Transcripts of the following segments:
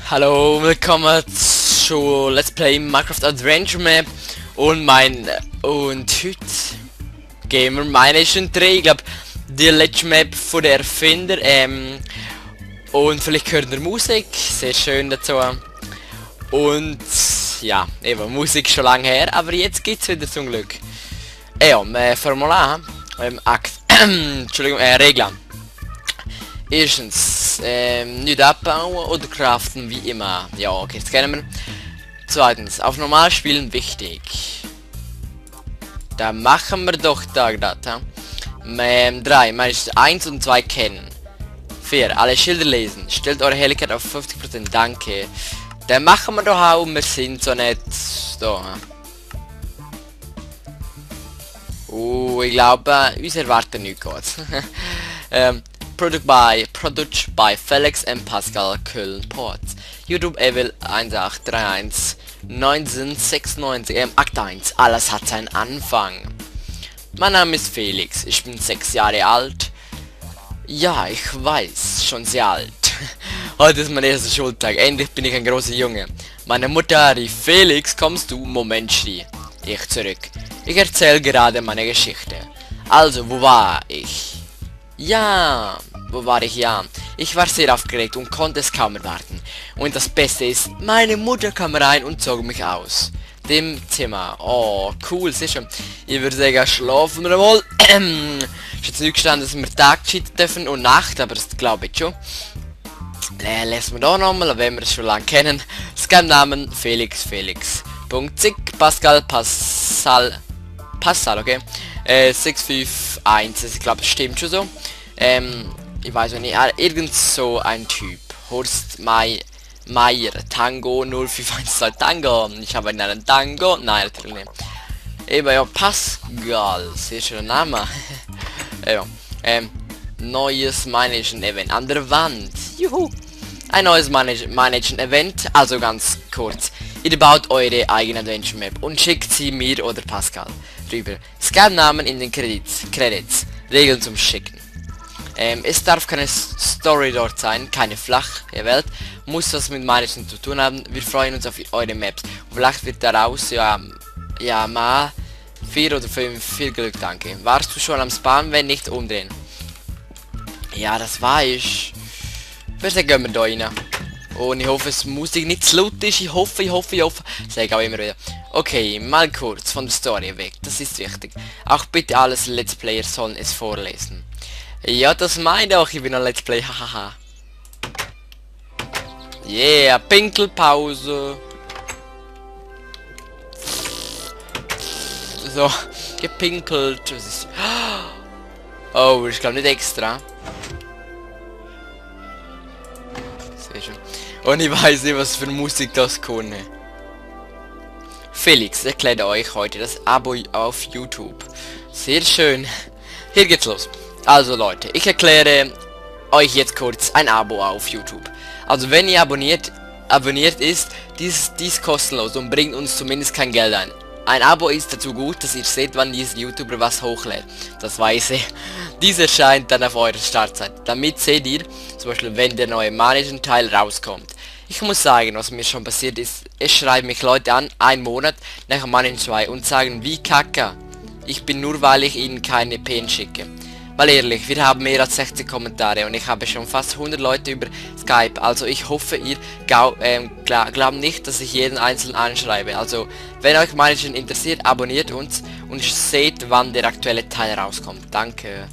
Hallo, willkommen zu Let's Play Minecraft Adventure Map und heute gehen wir Mination 3, ich glaube die letzte Map von der Erfinder, und vielleicht hört ihr Musik, sehr schön dazu, und ja, eben, Musik schon lange her, aber jetzt geht's wieder zum Glück. Formular, Entschuldigung, Regeln. Erstens, nicht abbauen oder craften wie immer. Ja, okay, das kennen wir. Zweitens, auf normal spielen wichtig. Da machen wir doch da gerade. 3, 1 und 2 kennen. 4, alle Schilder lesen. Stellt eure Helligkeit auf 50%, danke. Da machen wir doch auch, wir sind so nicht da. Ich glaube, uns erwartet nichts gut. Product by Felix and Pascal Köln Ports. YouTube Evil 1831 1996 Akt 1. Alles hat seinen Anfang. Mein Name ist Felix. Ich bin 6 Jahre alt. Ja, ich weiß, schon sehr alt. Heute ist mein erster Schultag. Endlich bin ich ein großer Junge. Meine Mutter rief: Felix, kommst du? Moment, schrie ich zurück. Ich erzähle gerade meine Geschichte. Also, wo war ich? Ja, wo war ich? Ja, ich war sehr aufgeregt und konnte es kaum erwarten. Und das Beste ist, meine Mutter kam rein und zog mich aus dem Zimmer. Oh, cool, sehr schön. Ich würde sagen, schlafen wir mal. Ist jetzt nicht gestanden, dass wir Tag cheaten dürfen und Nacht, aber das glaube ich schon. Lesen wir da nochmal, wenn wir es schon lange kennen. Scam-Namen Felix. Zig, Pascal, Passal, okay. 651, ich glaube, das stimmt schon so. Ich weiß nicht, irgend so ein Typ. Horst Meier, Tango 051 Tango. Ich habe einen Tango. Nein, natürlich nicht. Eben, ja, Pascal, sehr schöner Name. Ja, neues Mination Event an der Wand. Juhu. Ein neues Mination Event, also ganz kurz. Ihr baut eure eigene Adventure Map und schickt sie mir oder Pascal rüber. Scan-Namen in den Credits. Regeln zum Schicken. Es darf keine Story dort sein, keine flache Welt. Muss was mit Mination zu tun haben. Wir freuen uns auf eure Maps. Und vielleicht wird daraus ja mal 4 oder 5. Viel Glück, danke. Warst du schon am Spam? Wenn nicht, umdrehen. Ja, das war ich. Vielleicht gehen wir da rein. Und ich hoffe, es Musik nicht zu laut ist. Ich hoffe. Sag ich auch immer wieder. Okay, mal kurz von der Story weg. Das ist wichtig. Auch bitte alles Let's Player sollen es vorlesen. Ja, das meine auch. Ich bin ein Let's Play. Hahaha. Yeah, Pinkelpause. So, gepinkelt. Das ist... Oh, ich glaube nicht extra. Sehr schön. Und ich weiß nicht, was für Musik das kann. Felix erklärt euch heute das Abo auf YouTube. Sehr schön. Hier geht's los. Also Leute, ich erkläre euch jetzt kurz ein Abo auf YouTube. Also wenn ihr abonniert ist, dies kostenlos und bringt uns zumindest kein Geld ein. Ein Abo ist dazu gut, dass ihr seht, wann dieser YouTuber was hochlädt. Das weiß ich. Dies erscheint dann auf eurer Startseite. Damit seht ihr, zum Beispiel wenn der neue Management-Teil rauskommt. Ich muss sagen, was mir schon passiert ist, es schreiben mich Leute an, einen Monat nach Management 2 und sagen, wie kacke ich bin, nur weil ich ihnen keine PN schicke. Weil ehrlich, wir haben mehr als 60 Kommentare und ich habe schon fast 100 Leute über Skype, also ich hoffe, ihr glaubt nicht, dass ich jeden einzelnen anschreibe. Also, wenn euch Management interessiert, abonniert uns und seht, wann der aktuelle Teil rauskommt. Danke.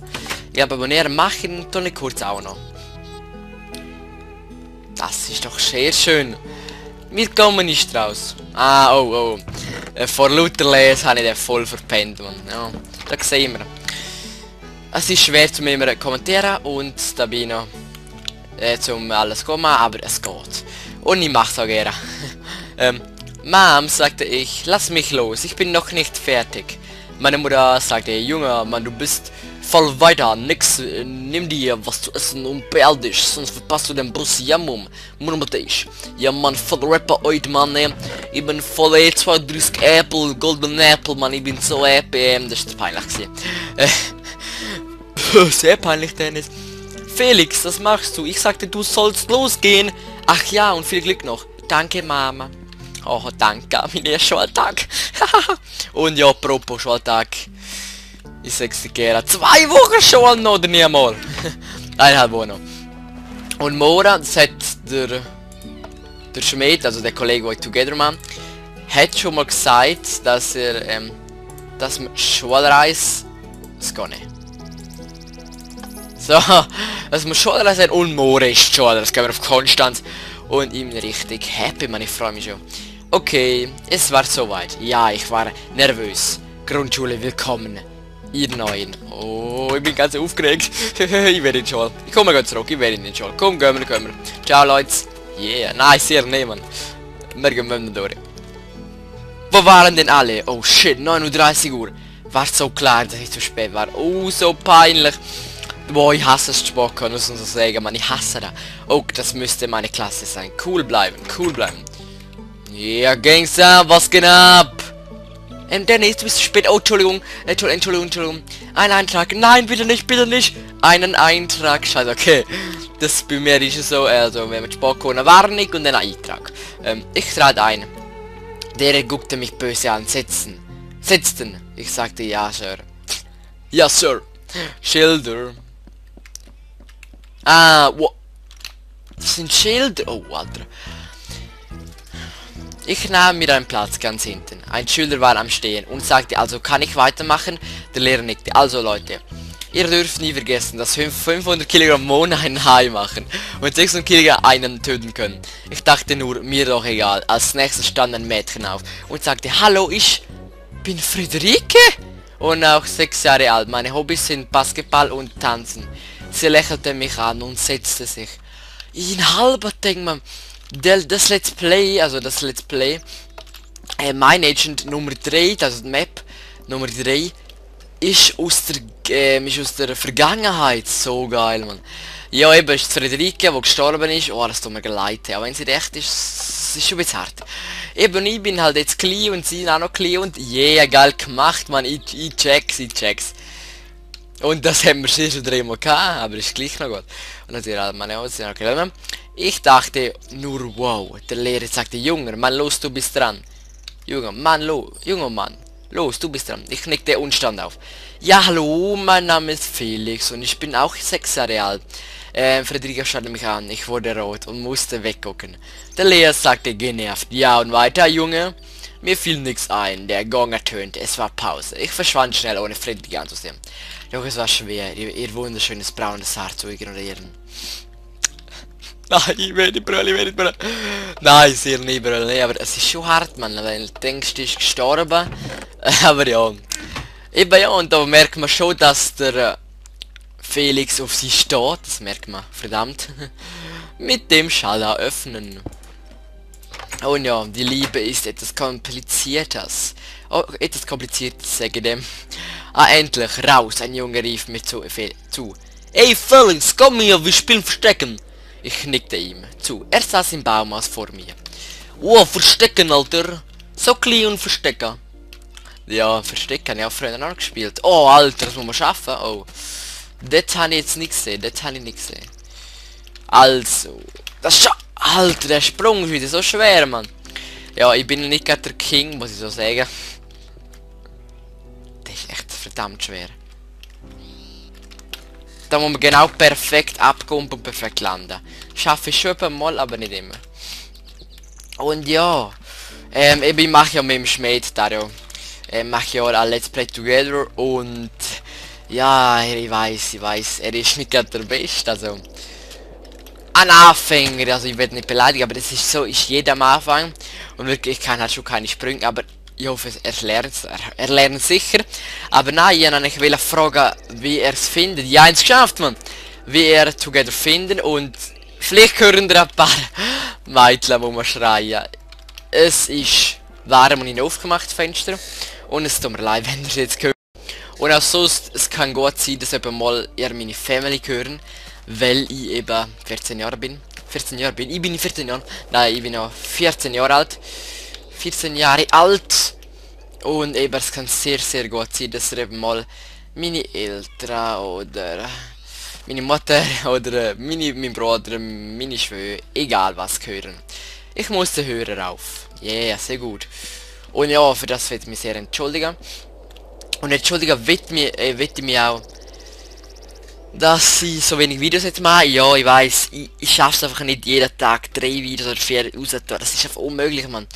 Ja, abonnieren machen, tun ich kurz auch noch. Das ist doch sehr schön. Wir kommen nicht raus. Oh. Vor lauter Lesen habe ich den voll verpennt, man. Ja, da sehen wir. Es ist schwer zu mir kommentieren und da bin ich noch zum alles kommen, aber es geht. Und ich mach's auch gerne. Mom, sagte ich, lass mich los, ich bin noch nicht fertig. Meine Mutter sagte, Junge, Mann, du bist Fall weiter, nix, nimm dir was zu essen und beeil dich, sonst verpasst du den Bus, ja murmelte ich. Ja man, voll Rapper heute, Mann, ich bin voll 32 Apple, Golden Apple, Mann, ich bin so happy, das ist peinlich gewesen. Sehr peinlich, Dennis. Felix, was machst du? Ich sagte, du sollst losgehen. Ach ja, und viel Glück noch. Danke, Mama. Oh, danke, mein erster Schultag. Und ja, apropos Schultag. Ich sag's dir gerne. 2 Wochen schon noch, oder nicht einmal. 1,5 Wochen noch. Und morgen, das hat der Schmied, also der Kollege, der Together Man, hat schon mal gesagt, dass er, dass wir Schulreise, das geht nicht. So, dass wir Schulreise haben und morgen ist Schulreise, das gehen wir auf Konstanz. Und ich bin richtig happy, man, ich freue mich schon. Okay, es war soweit. Ja, ich war nervös. Grundschule, willkommen. Ihr Neuen. Oh, ich bin ganz aufgeregt. Ich werde in die Schule. Ich komme zurück, ich werde in die Schule. Komm, gehen wir. Ciao, Leute. Yeah, nice, sehr nehmen. Wir gehen durch. Wo waren denn alle? Oh shit, 39 Uhr. War so klar, dass ich zu spät war. Oh, so peinlich. Boah, ich hasse es Spock, muss man so sagen, man, ich hasse das. Oh, das müsste meine Klasse sein. Cool bleiben, cool bleiben. Ja, Gangster, was geht ab? Dennis, du bist zu spät. Oh, Entschuldigung. Entschuldigung. Ein Eintrag. Nein, bitte nicht. Einen Eintrag. Scheiße, okay. Das bei mir ist so, also, wenn man Spock eine Warnung und einen Eintrag. Ich trat ein. Der guckte mich böse an. Setzten. Ich sagte, ja, Sir. Ja, Sir. Schilder. Ah, wow. Das sind Schilder. Oh, Alter. Ich nahm mir einen Platz ganz hinten. Ein Schüler war am Stehen und sagte, also kann ich weitermachen? Der Lehrer nickte. Also Leute, ihr dürft nie vergessen, dass 500 Kilogramm Mohn einen Hai machen und 600 Kilogramm einen töten können. Ich dachte nur, mir doch egal. Als nächstes stand ein Mädchen auf und sagte, hallo, ich bin Friederike und auch 6 Jahre alt. Meine Hobbys sind Basketball und Tanzen. Sie lächelte mich an und setzte sich. In halber denkt man, das Let's Play, mein Agent Nummer 3, also die Map Nummer 3, ist aus der Vergangenheit. So geil, man. Ja, eben ist Friederike, die gestorben ist. Oh, das tut mir leid. Aber wenn sie echt ist, es ist schon ein bisschen hart. Eben, ich bin halt jetzt klein und sie auch noch klein und yeah, geil gemacht, man. Ich check's. Und das haben wir schon 3 Mal gehabt, aber ist gleich noch gut. Und natürlich halt meine Aussehen, okay. Ich dachte nur, wow, der Lehrer sagte, Junge, Mann, los, du bist dran. Junger Mann, los, du bist dran. Ich nickte und stand auf. Ja, hallo, mein Name ist Felix und ich bin auch 6 Jahre alt. Friederike schaute mich an, ich wurde rot und musste weggucken. Der Lehrer sagte genervt, ja und weiter, Junge. Mir fiel nichts ein, der Gong ertönte, es war Pause. Ich verschwand schnell, ohne Friederike anzusehen. Doch es war schwer, ihr wunderschönes braunes Haar zu ignorieren. Nein, ich will nicht brüllen. Nein, sehr nie brüllen, nee, aber es ist schon hart, man, weil du denkst, du bist gestorben. Aber ja. Eben ja, und da merkt man schon, dass der Felix auf sie steht. Das merkt man, verdammt. Mit dem Schalter öffnen. Und ja, die Liebe ist etwas Kompliziertes. Oh, etwas Kompliziertes, sage dem. Ah, endlich, raus, ein Junge rief mir zu. Ey, Felix, komm hier, wir spielen Verstecken. Ich nickte ihm zu. Er saß im Baumhaus vor mir. Oh, Verstecken, Alter. So klein und Verstecken. Ja, Verstecken, ja, früher noch gespielt. Oh, Alter, das muss man schaffen. Oh. Das habe ich jetzt nicht gesehen. Also. Das ist schon... Alter, der Sprung ist wieder so schwer, Mann. Ja, ich bin nicht gerade der King, muss ich so sagen. Das ist echt verdammt schwer. Da muss man genau perfekt abkommen und perfekt landen. Schaffe ich schon ein mal, aber nicht immer. Und ja, ich mache ja mit dem Schmied Dario. Mache ja ein Let's Play Together und ja, ich weiß, er ist nicht gerade der Beste, also ein Anfänger, also ich werde nicht beleidigen, aber das ist so, ist jeder am Anfang und wirklich, ich kann halt schon keine Sprünge, aber ich hoffe, er lernt sicher. Aber nein, ich will fragen, wie er es findet. Ja, eins geschafft, man. Wie er Together finden und vielleicht hören da ein paar Mädchen, wo man schreien. Es ist warm und aufgemacht, das Fenster. Und es tut mir leid, wenn ihr es jetzt hört. Und auch sonst, es kann gut sein, dass eben mal eher meine Family hören, weil ich eben 14 Jahre bin. 14 Jahre bin ich bin in 14 Jahren. Nein, ich bin noch 14 Jahre alt. 14 Jahre alt. Und eben, es kann sehr, sehr gut sein, dass ihr eben mal meine Eltern oder meine Mutter oder mein Bruder, meine Schwester, egal was hören. Ich muss den Hörer auf. Yeah, sehr gut. Und ja, für das will ich mich sehr entschuldigen. Und entschuldigen will ich mich auch, dass ich so wenig Videos jetzt mache. Ja, ich weiß, ich schaffe es einfach nicht jeden Tag 3 Videos oder 4 rauszutun. Das ist einfach unmöglich, Mann.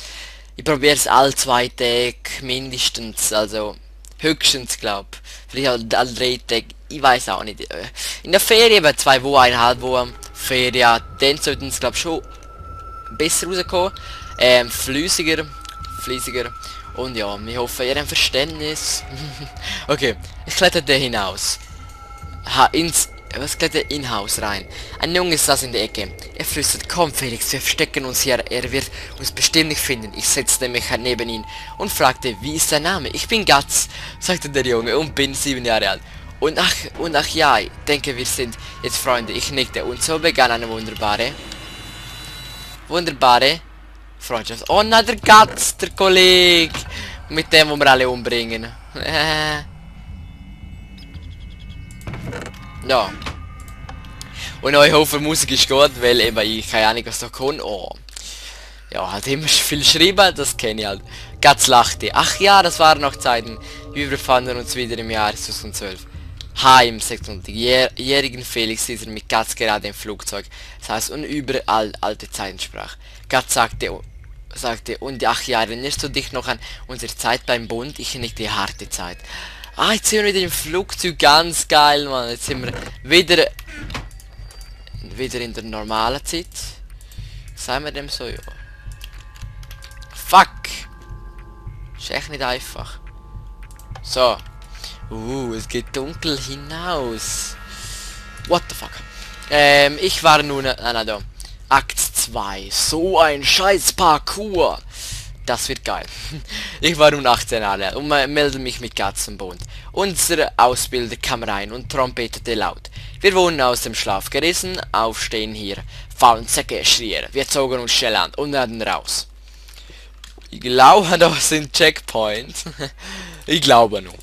Ich probiere es alle 2 Tage mindestens, also höchstens, glaub. Vielleicht alle 3 Tage, ich weiß auch nicht. In der Ferien, bei 2 Wochen, 1,5 Wochen Ferien, dann sollten es, glaub, schon besser rauskommen. Flüssiger. Und ja, ich hoffe, ihr habt Verständnis. Okay, ich kletter da hinaus. Was klettert in Haus rein? Ein Junge saß in der Ecke. Er flüstert, komm Felix, wir verstecken uns hier. Er wird uns bestimmt nicht finden. Ich setzte mich neben ihn und fragte, wie ist dein Name? Ich bin Gatz, sagte der Junge und bin 7 Jahre alt. Und ach ja, ich denke, wir sind jetzt Freunde. Ich nickte und so begann eine wunderbare Freundschaft. Oh nein, der Gatz, der Kollege, mit dem wir alle umbringen. Ja. Und ich hoffe, die Musik ist gut, weil eben ich keine Ahnung, was da kommt. Oh. Ja, halt immer viel schreiben, das kenne ich halt. Gatz lachte. Ach ja, das waren noch Zeiten. Wir befanden uns wieder im Jahr 2012. Heim, sagt der jährigen Felix, dieser mit Gatz gerade im Flugzeug. Das heißt, und überall alte Zeiten sprach. Gatz sagte, und ach ja, erinnerst du dich noch an unsere Zeit beim Bund? Ich nickte, harte Zeit. Ah, jetzt sind wir wieder im Flugzeug, ganz geil, Mann. Jetzt sind wir wieder in der normalen Zeit. Sagen wir dem so, ja. Fuck! Ist echt nicht einfach. So. Es geht dunkel hinaus. What the fuck? Ich war nun... da. Akt 2. So ein scheiß Parkour. Das wird geil. Ich war nun 18 Jahre alt und melde mich mit Katzenbund. Unser Ausbilder kam rein und trompetete laut. Wir wurden aus dem Schlaf gerissen, aufstehen hier. Faulen Säcke schrien. Wir zogen uns schnell an und werden raus. Ich glaube, das sind Checkpoints. Ich glaube nur.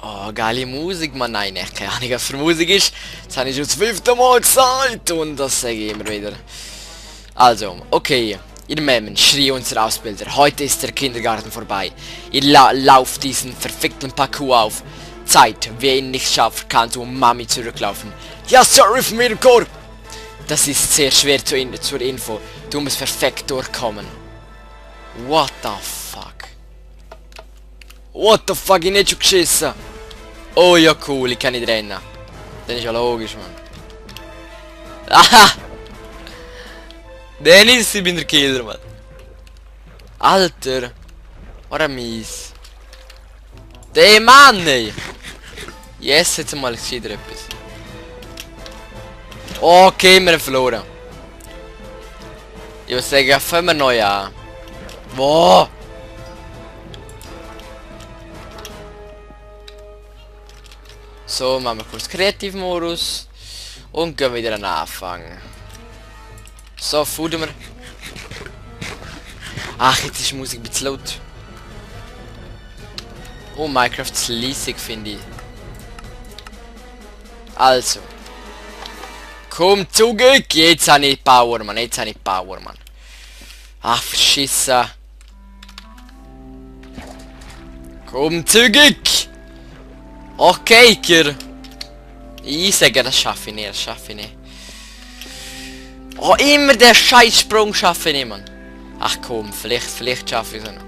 Oh, geile Musik, man. Nein, echt keine Ahnung, was für Musik ist. Das habe ich schon das 5. Mal gesagt und das sage ich immer wieder. Also, okay, ihr Memmen, schrie unser Ausbilder, heute ist der Kindergarten vorbei. Ihr lauft diesen verfickten Parcours auf. Zeit, wer ihn nicht schafft, kann zu Mami zurücklaufen. Ja, Sir, Mirko! Das ist sehr schwer zur Info. Du musst perfekt durchkommen. What the fuck? What the fuck, ich nicht schon geschissen? Oh ja, cool, ich kann nicht rennen. Das ist ja logisch, Mann. Aha! Dennis, ich bin der Killer, Mann. Alter. War mies. Der Mann, ey. Yes, jetzt mal gescheiter etwas. Okay, wir haben verloren. Ich würde sagen, fangen wir neu an. Boah. So, machen wir kurz Kreativmodus. Und gehen wieder an den Anfang. So, fudern wir. Ach, jetzt ist die Musik ein bisschen laut. Oh, Minecraft ist leisig, finde ich. Also. Komm zurück! Jetzt habe ich Power, Mann. Ach, verschissen. Komm zurück! Okay, Kir. Ich sage, das schaffe ich nicht, Oh, immer der Scheißsprung schaffe ich nicht, Mann. Ach komm, vielleicht schaffe ich es noch.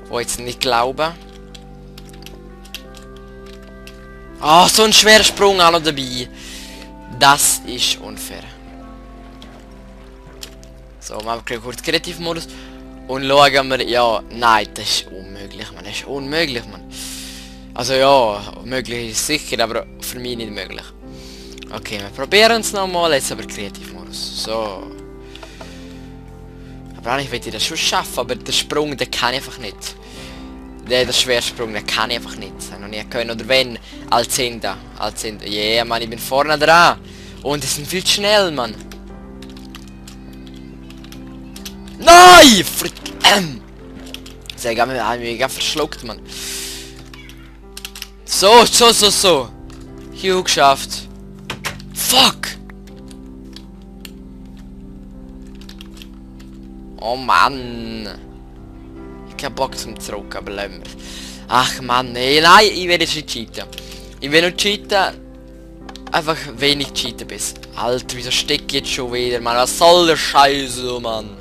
Wo jetzt nicht glauben. Oh, so ein schwerer Sprung auch noch dabei. Das ist unfair. So, machen wir kurz Kreativmodus. Und schauen wir, ja, nein, das ist unmöglich, Mann. Also ja, möglich ist sicher, aber für mich nicht möglich. Okay, wir probieren es nochmal, jetzt aber Kreativmodus. So. Aber eigentlich will ich das schon schaffen, aber der Sprung, den kann ich einfach nicht. Der Schwersprung, der kann ich einfach nicht. Das habe ich noch nie können. Oder wenn, als 10. Als 10. Yeah, Mann, ich bin vorne dran. Und die sind viel zu schnell, Mann. Nein! Frick! Sie haben mich mega verschluckt, Mann. So. Hugh geschafft. Fuck! Oh Mann. Ich hab keinen Bock zum Zurück, aber lassen wir. Ach Mann, nee, nein, ich will jetzt nicht cheaten. Ich will nur cheaten. Einfach wenig cheaten bis. Alter, wieso steck ich jetzt schon wieder, Mann? Was soll der Scheiße, Mann?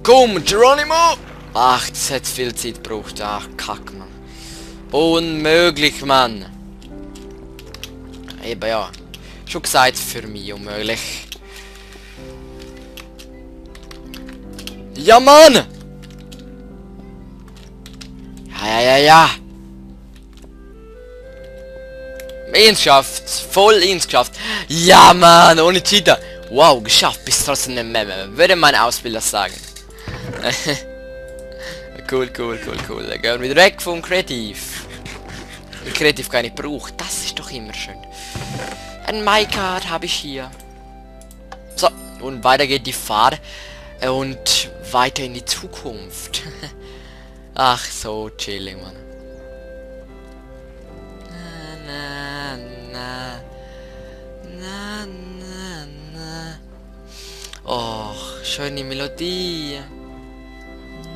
Komm, Geronimo! Ach, das hat viel Zeit gebraucht. Ach, kack, Mann. Unmöglich, Mann. Eben, ja. Schon gesagt, für mich unmöglich. Ja, Mann! Ja. Ins geschafft. Voll ins geschafft. Ja, Mann, ohne Cheater. Wow, geschafft. Bis trotzdem eine Memme. Würde mein Ausbilder sagen. Cool. Dann gehen wir wieder weg vom Kreativ. Kreativ gar nicht braucht. Das ist doch immer schön. Ein MyCard habe ich hier. So, und weiter geht die Fahrt. Und weiter in die Zukunft. Ach, so chillig, Mann. Oh, schöne Melodie.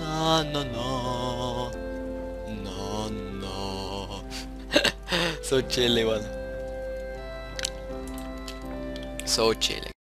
Na. So chillig, Mann. So chillig.